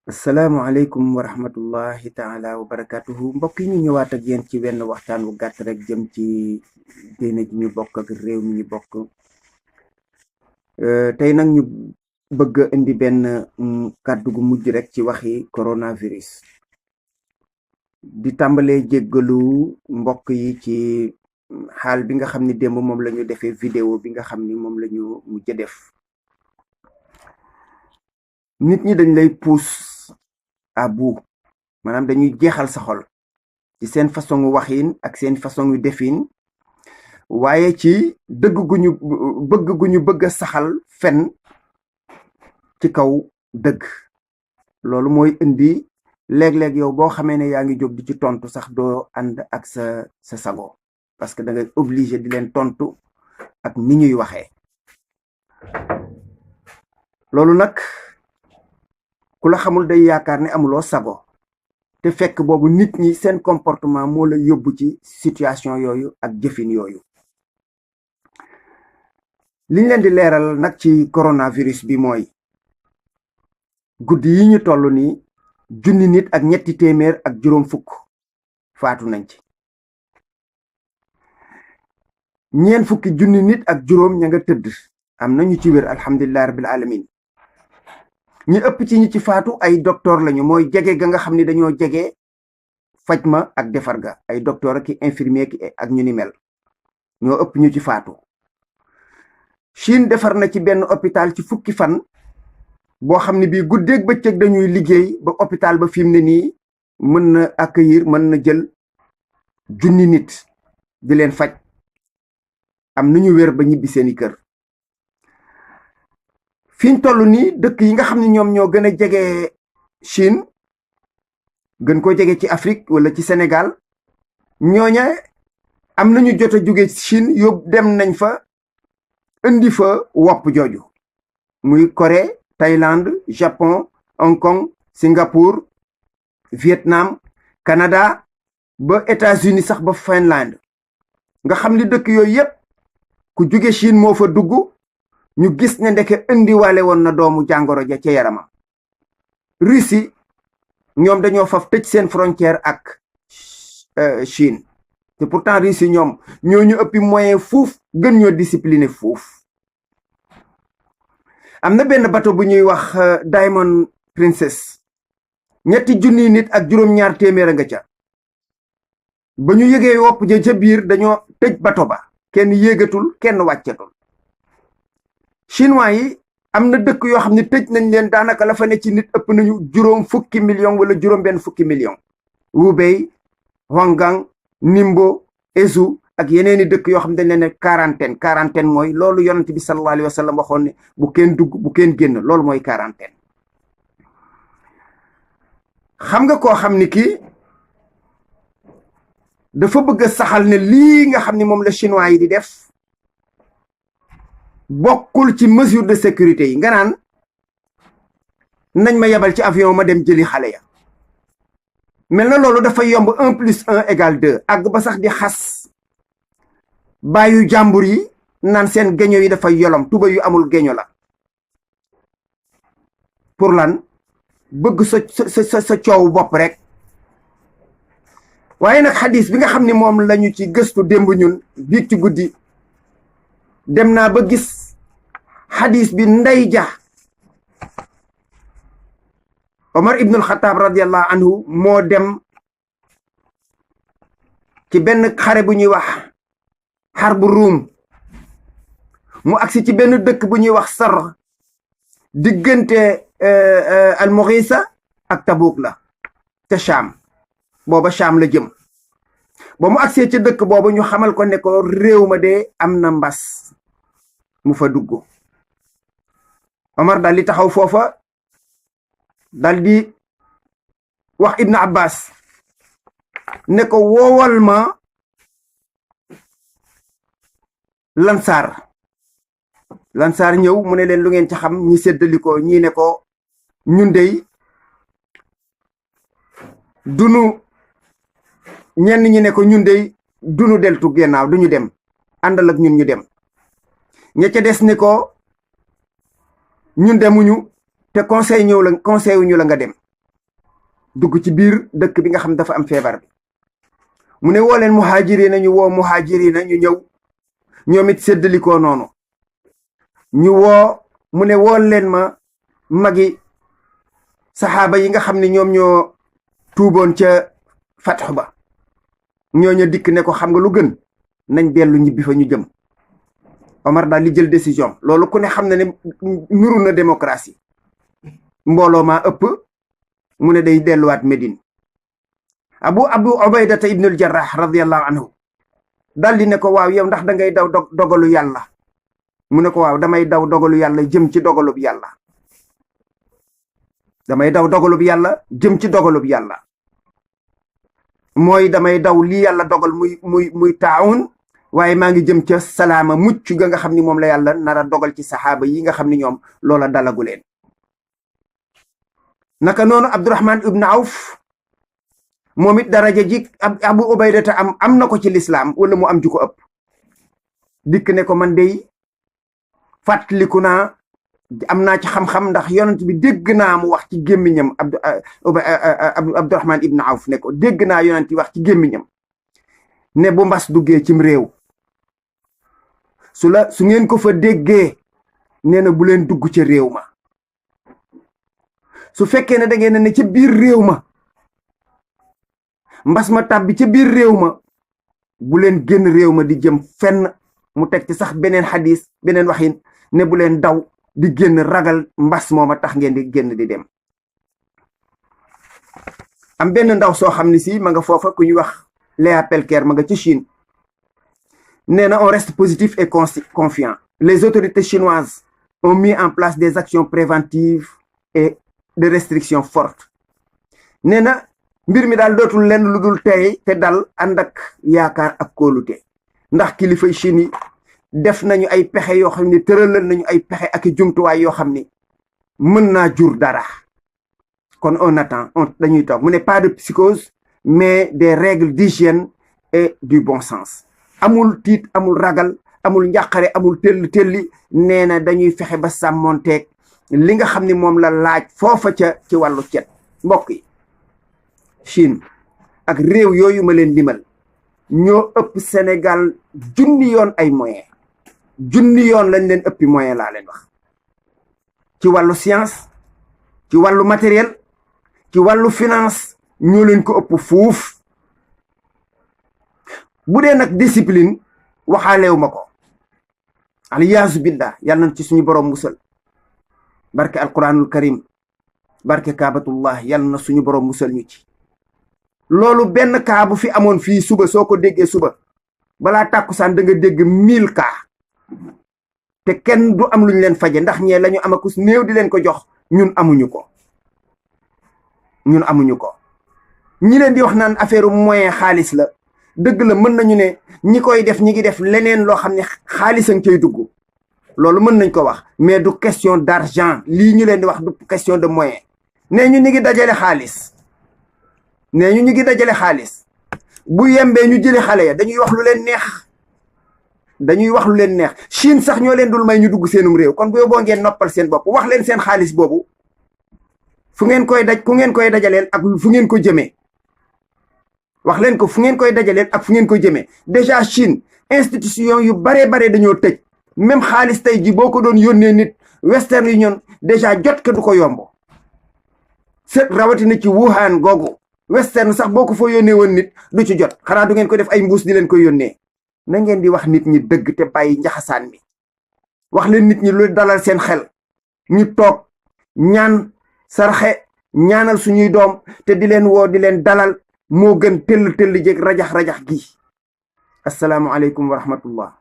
asalaamualeykum wa rahmatullahi taala wa barakatuhu mbokk yi ñu ñëwaat ak yéen ci wenn waxtaan wu gàtt rek jëm ci diine ji ñu bokk ak réew mi ñu bokk. tey nag ñu bëgg a indi benn kàddu gu mujj rek ci waxi coronavirus. di tàmbalee jéggalu mbokk yi ci xaal bi nga xam ni démb moom la ñu defee vidéo bi nga xam ni moom la ñu mujj def. nit ñi dañ lay pousse à bout, maanaam dañuy jeexal sa xol ci seen façon waxin ak seen façon yu defin, waaye ci dëgg gu ñu bëgg a saxal fen ci kaw dëgg. loolu mooy indi léeg-léeg yow boo xamee ne yaa ngi jóg di ci tontu sax doo ànd ak sa sago, parce que da ngay obligé di leen tontu ak ni ñuy waxee. loolu nag ku la xamul day yaakaar ne amuloo sago, te fekk boobu nit ñi seen comportement moo la yóbbu ci situation yooyu ak jëfin yooyu. liñ leen di leeral nag ci coronavirus bi mooy guddi yi ñu toll nii 1,000 nit ak 350 faatu nañ ci. 40 nit ak juróom ña nga tëdd, am na ñu ci wér alhamdulilah rabbil alamin. ñi ëpp ci ñi ci faatu ay docteur lañu, mooy jege ga nga xam ni dañoo jege faj ma ak defar ga, ay docteur ak infirmier ak ñu ni mel ñoo ëpp ñu ci faatu. Chine defar na ci benn hôpital ci 10 fan boo xam ne bii guddeeg bëccëg dañuy liggéey ba hôpital ba fi mu ne nii mën na accueillir, mën na jël 1,000 nit di leen faj, am nañu wér ba ñibbi seeni kër. fiñ toll nii dëkk yi nga xam ne ñoom ñoo gën a jege Chine, gën ko jege ci Afrique wala ci Sénégal, ñooña am nañu jot a jóge Chine yóbbu dem nañ fa indi fa wopp jooju, muy Corée, Thaïlande, Japon, Hong Kong, Singapour, Vietnam, Canada ba États-Unis sax ba Finlande. nga xam ni dëkk yooyu yépp ku jóge Chine moo fa dugg, ñu gis ne ndeke indiwaale woon na doomu jàngoro ja ca yaramam. Russie ñoom dañoo faf tëj seen frontière ak Chine, te pourtant Russie ñoom ñoo ñu ëppi moyen fuuf, gën ñoo discipliné fuuf. am na benn bateau bu ñuy wax Diamond Princess, 3,000 nit ak 200 nga ca. ba ñu yëgee wopp ja ca biir dañoo tëj bateau ba, kenn yéegatul kenn wàccatul. chinois yi am na dëkk yoo xam ne tëj nañ leen, daanaka la fa ne ci nit ëpp nañu 50 millions wala 50 millions. Hubei, Huanggang, Ningbo, Ezhou ak yeneeni dëkk yoo xam ne dañ leen ne quarantaine mooy loolu yonent bi sallallahu alayhi wa sallam waxoon ne bu kenn dugg bu kenn génn, loolu mooy quarantaine. xam nga koo xam ni kii dafa bëgg a saxal ne lii nga xam ni moom la chinois yi di def bokkul ci mesure de sécurité yi, nga naan nañ ma yebal ci avion ma dem jëli xale ya. mel na loolu dafa yomb 1 + 1 = 2, àgg ba sax di xas bàyyu jàmbur yi naan seen geño yi dafa yolom, tuba yu amul geño la. pour lan? bëgg sa coow bopp rek. waaye nag xadis bi nga xam ni moom lañu ci gëstu démb ñun biig ci guddi, dem naa ba gis xadis bi ndey ja Omar ibnul Xataab radiallahu anhu moo dem ci benn xare bu ñuy wax xarbu ruum, mu agsi ci benn dëkk bu ñuy wax Sar, diggante al-Mughisa ak Tabuk la ca Cham, booba Cham la jëm. ba mu agsee ca dëkk boobu ñu xamal ko ne ko réew ma de am na mbas mu fa dugg. Omar daal di taxaw foofa, daal di wax Ibn Abbas ne ko woowal ma Lansaar ñëw, mu ne leen lu ngeen ci xam, ñi séddalikoo, ñii ne ko ñun dey dunu, ñenn ñi ne ko ñun dey dunu deltu gennaaw, duñu dem, àndal ak ñun ñu dem. ña ca des ne ko ñun demuñu te conseil wuñu la nga dem. dugg ci biir dëkk bi nga xam dafa am feebar bi mu ne woo leen muhaajiriina ñu woo muhaajiriina ñu ñëw ñoom it séddalikoo noonu ñu woo mu ne wool leen ma magi saxaaba yi nga xam ne ñoom ñoo tuuboon ca fatxu ba ñooñu dikk ne ko xam nga lu gën nañ dellu ñibbi fa ñu jëm Omar daal li jël décision loolu ku ne xam na ne nuru na démocratie mbooloo maa ëpp mu ne day delluwaat Médine abu Ubaydata ibnul Jarrah radiyallahu anhu daal di ne ko waaw yow ndax da ngay daw dogalu yàlla mu ne ko waaw damay daw dogalu yàlla jëm ci dogalub yàlla damay daw dogalub yàlla jëm ci dogalub yàlla mooy damay daw li yàlla dogal muy taawun waaye maa ngi jëm ca salaama mucc ga nga xam ni moom la yàlla nara dogal ci saxaaba yi nga xam ni ñoom loola dalagu leen naka noonu Abdurahman ibn Awf moom it daraja ji Abu Ubaydata am na ko ci lislaam wala mu am ju ko ëpp dikk ne ko man dey fàttaliku naa am naa ci xam-xam ndax yonent bi dégg naa mu wax ci gémmiñam Abdurahman ibn Awf ne ko dégg naa yonent wax ci gémmiñam ne bu mbas duggee cim réew su ngeen ko fa déggee nee na bu leen dugg ca réew ma su fekkee ne da ngeen ne ca biir réew ma mbas ma tàbbi ca biir réew ma bu leen génn réew ma di jëm fenn mu teg ci sax beneen xadis beneen waxin ne bu leen daw di génn ragal mbas mooma tax ngeen di génn di dem am benn ndaw soo xam ne si ma nga foofa ku ñuy wax Léa Pelker ma nga ci Chine nee na on reste positif et confiant les autorités chinoises ont mis en place des actions préventives et de restrictions fortes nee na mbir mi daal dootul lenn lu dul tey te dal ànd ak yaakaar ak kóolute ndax kilifay Chine yi def nañu ay pexe yoo xam ne tëralal nañu ay pexe ak i jumtuwaay yoo xam ni mën naa jur dara kon on attend dañuy toog mu ne pas de psychose mais des règles d'hygiène et du bon sens amul tiit amul ragal amul njàqare amul telli nee na dañuy fexe ba sàmmonteeg li nga xam ni moom la laaj foofa ci wàllu cet mbokk yi Chine ak réew yooyu ma leen limal ñoo ëpp Sénégal junni yoon ay moyen junni yoon lañ leen ëppi moyen laa leen wax ci wàllu science ci wàllu matériel ci wàllu finance ñoo leen ko ëpp fuuf bu dee nag discipline waxaaleew ma ko aliyaasu billah yàlla nañ ci suñu borom musal barke alquranul karim barke kaabatullah yàlla na suñu borom musal ñu ci loolu benn kaa bu fi amoon fii suba soo ko déggee suba balaa tàkkusaan da nga dégg 1000 cas te kenn du am luñ leen faje ndax ñee lañu amakus néew di leen ko jox ñun amuñu ko ñi leen di wax naan affaire moyen xaalis la dëgg la mën nañu ne ñi koy def ñi ngi def leneen loo xam ne xaalis a ngi cay dugg loolu mën nañ ko wax mais du question d'argent lii ñu leen di wax du question de moyen nee ñu ngi dajale xaalis bu yembee ñu jëli xale ya dañuy wax lu leen neex Chine sax ñoo leen dul may ñu dugg seenum réew kon bu yóbboo ngeen noppal seen bopp wax leen seen xaalis boobu fu ngeen koy dajaleel ak fu ngeen ko jëmee wax leen ko fu ngeen koy dajaleel ak fu ngeen ko jëmee déjà Chine institution yu bare dañoo tëj même xaalis tey ji boo ko doon yónnee nit Western Union déjà jot ka du ko yomb rawatina ci Wuhan googu Western sax boo ko fa yónnee woon nit du ci jot xanaa du ngeen ko def ay mbuus di leen ko yónnee na ngeen di wax nit ñi dëgg te bàyyi njaxasaan mi wax leen nit ñi lu dalal seen xel ñu toog ñaan sarxe ñaanal suñuy doom te di leen woo di leen dalal moo gën tëll jéeg rajax gi asalaamu aleykum wa rahmatullah